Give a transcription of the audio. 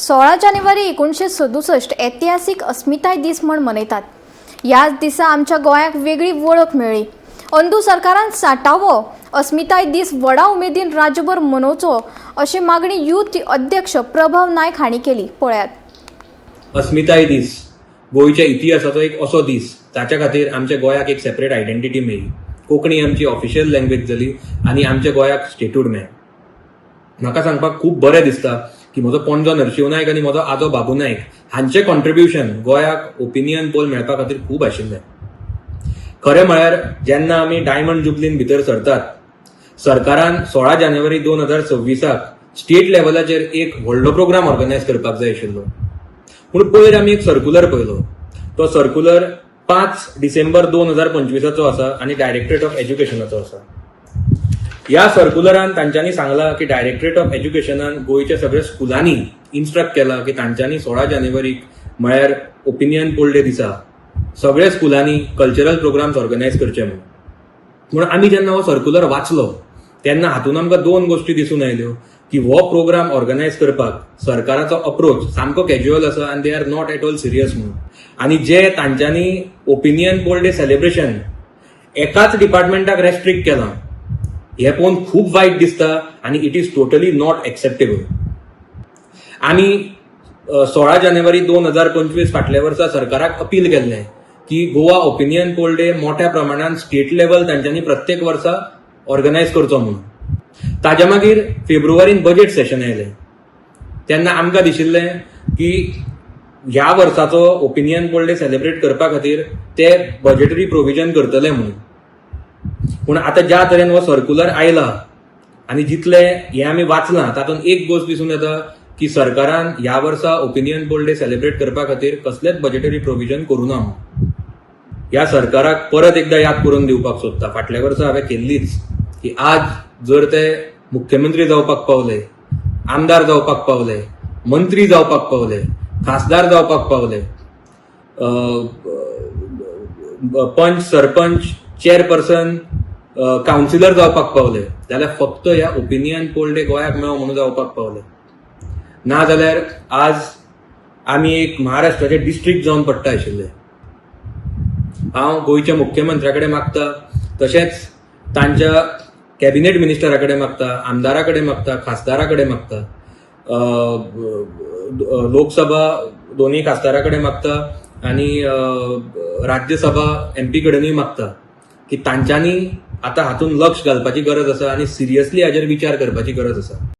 16 जानेवारी 1967 ऐतिहासीक अस्मिताय दीस म्हण मनयतात. ह्याच दिसा आमच्या गोंयाक वेगळी वळख मेळ्ळी. अंदू सरकारान 60वो अस्मिताय दीस व्हडा उमेदीन राज्यभर मनोवचो अशी मागणी यूथ अध्यक्ष प्रभव नायक हांणी केली. पळयात. अस्मिताय दीस गोंयच्या इतिहासाचो एक असो दीस, ताच्या खातीर आमच्या गोंयाक एक सेपरेट आयडेंटिटी मेळ्ळी. कोंकणी आमची ऑफिशियल लँग्वेज जाली आनी आमच्या गोंयाक स्टेटहूड मेळ्ळें. म्हाका सांगपाक खूब बरें दिसता की म्हजो पणजो नरशिंव नायक आनी म्हजो आजो बाबू नायक हांचें कॉन्ट्रिब्युशन गोंयाक ओपिनियन पोल मेळपा खातीर खूब आशिल्लें. खरें म्हळ्यार जेन्ना आमी डायमंड जुबलीन भितर सरतात, सरकारान 16 जानेवारी 2026 स्टेट लेवलाचेर एक व्हडलो प्रोग्राम ऑर्गनायज करपाक जाय आशिल्लो. पूण पयर आमी एक सर्कुलर पळयलो. तो सर्कुलर 5 डिसेंबर 2025 आसा आनी डायरेक्टरेट ऑफ एज्युकेशनाचो आसा. ह्या सर्कुलरान तांच्यांनी सांगलां की डायरेक्टरेट ऑफ एज्युकेशनान गोंयच्या सगळ्या स्कुलांनी इन्स्ट्रक्ट केलां की तांच्यांनी 16 जानेवारीक, म्हळ्यार ओपिनियन पोल डे दिसा, सगळ्या स्कुलांनी कल्चरल प्रोग्राम्स ऑर्गनायज करचे म्हणून. म्हणून आमी जेन्ना हो सर्कुलर वाचलो तेन्ना हातून आमकां दोन गोश्टी दिसून आयल्यो की हो प्रोग्राम ऑर्गनायज करपाक सरकाराचो अप्रोच सामको कॅज्युअल आसा आनी they are not at all serious म्हणून. आनी जे तांच्यांनी ओपिनियन पोल डे सेलिब्रेशन एकाच डिपार्टमेंटाक रेस्ट्रिक्ट केलां, हें पळोवन खूब वायट दिसता आनी it is totally not acceptable. आमी 16 जानेवारी 2025 फाटल्या वर्सा सरकाराक अपील केल्लें की गोवा ओपिनियन पोल डे मोठ्या प्रमाणान स्टेट लेवल तांच्यांनी प्रत्येक वर्सा ऑर्गनायज करचो म्हणून. ताज्या मागीर फेब्रुवारीन बजेट सेशन आयलें तेन्ना आमकां दिशिल्लें की ह्या वर्साचो ओपिनियन पोल डे सेलिब्रेट करपा खातीर ते बजेटरी प्रोविजन करतले म्हणून. पूण आतां ज्या तरेन हो सर्कुलर आयला आनी जितले हें आमी वाचलां, तातूंत एक गोश्ट दिसून येता की सरकारान ह्या वर्सा ओपिनियन पोल डे सेलिब्रेट करपा खातीर कसलेच बजेटरी प्रोविजन करूं ना म्हणून. ह्या सरकाराक परत एकदा याद करून दिवपाक सोदता, फाटल्या वर्सा हांवें केल्लीच, की आज जर ते मुख्यमंत्री जावपाक पावले, आमदार जावपाक पावले, मंत्री जावपाक पावले, खासदार जावपाक पावले, पंच, सरपंच, चेअरपर्सन, कावन्सिलर जावपाक पावले जाल्यार फक्त ह्या ओपिनियन पोल डे गोंयाक मेळो म्हणून जावपाक पावले. ना जाल्यार आज आमी एक महाराष्ट्राचे डिस्ट्रिक्ट जावन पडटा आशिल्ले. हांव गोंयच्या मुख्यमंत्र्या कडेन मागता, तशेंच तांच्या कॅबिनेट मिनिस्टरा कडेन मागता, आमदारा कडेन मागता, खासदारा कडेन मागता, लोकसभा दोनूय खासदारा कडेन मागता आनी राज्यसभा एमपी कडेनूय मागता की तांच्यांनी आतां हातूंत लक्ष घालपाची गरज आसा आनी सिरियसली हाजेर विचार करपाची गरज आसा.